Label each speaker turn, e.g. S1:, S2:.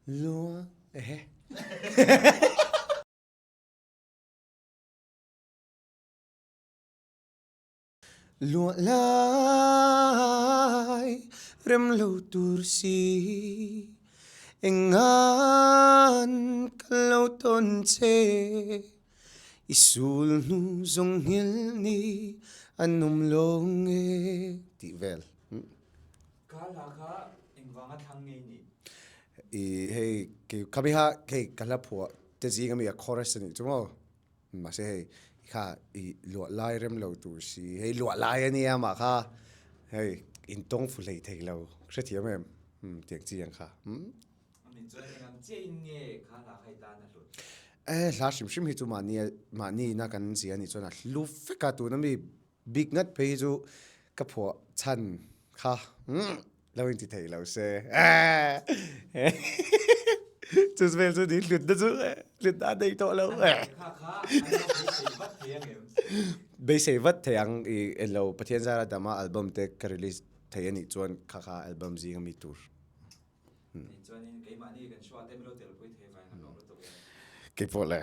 S1: Lua ehe. Lua lai rem lo tur si Engan ka lo tawn che I sul hnu zawng nghil ni an awm lo nge tih vel.
S2: Ka hla kha engvanga thlang nge i nih?
S1: I hei kei khami kha hei ka hla phuah te zing ami a chorus a nih chu maw? Mahse hei kha i luah lai rem lo tur si hei luah lai a nia mah kha hei intawng fu hlei thei lo hrethiam em? Tiang chi ang kha.
S2: Ani chuan eng ang chiahin nge kha hla kha i tan a hlut?
S1: Eh, hla hrim hrim hi chu mahni mahni ina kan zia anih chuan a hlu vek a, tuna mi bik ngat phei hi chu ka phuah chhan kha umm lo inti thei lo se eh chu vel chu ni hlutna chu hlutna a nei tawh lo eh.
S2: Kha kha an lo beisei vat thei ang em?
S1: Beisei vat thei ang i elo Pathian zara dama album te ka release thei anih chuan kha kha album zing ami tur.
S2: Chuanin keimahni kan hruat em lo telpui thei vang a lawm lutuk e.
S1: Keipawh le.